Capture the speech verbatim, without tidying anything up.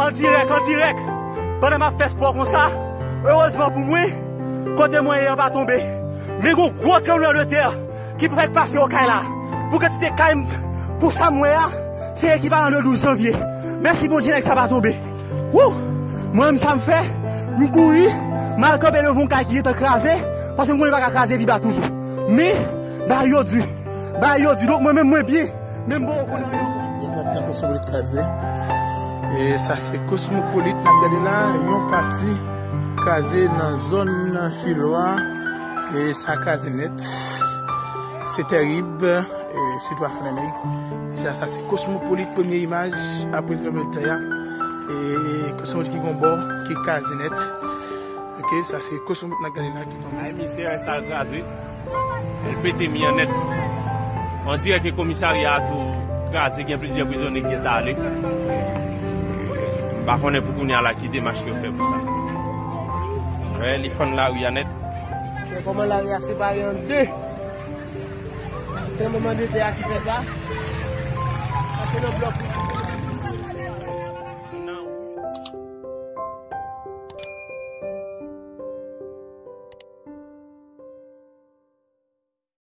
An dirèk, an dirèk. Pandan m ap fè spò konsa, erezman pou mwen, kote mwen ye an pa tonbe. Men gon gwo tranblemanntè ki fèk pase Okay la. Pou kantite kay m, pou sa m wè a, se ekivalan de douz janvye. Mèsi Bondye, nèg sa pa tonbe. Wou! Mwen menm sa m fè, m kouri, m al kanpe devan yon kay ki gentan kraze, paske m konnen pa ka kraze pi ba toujou. Men, bagay yo di, bagay yo di, donk mwen menm mwen byen, men m poko konnen anyen ankò. Yon pati nan Kosmopolit kraze. E sa se Kosmopolit n ap gade la, yon pati kraze nan zòn Filwa. E sa kraze nèt. Se tèrib. E sitwa Fannenèg. Sa, sa se Kosmopolit, premye imaj apre tranblemanntè a. E Kosmopolit ki gon bò ki kraze nèt. Ok, sa se Kosmopolit n ap gade la ki tonbe. Ay, misye, sa kraze. L pete mi an nèt. On dirè ke komisarya a tou kraze, gen plizyè prizonye ki gentan ale. M pa konnen pou kounye a la ki demach yo fè pou sa. Wè, li fann lari a nèt. Men kòman lari a separe an de? Sa se tranblemanntè a ki fè sa. Sa se nan blòk.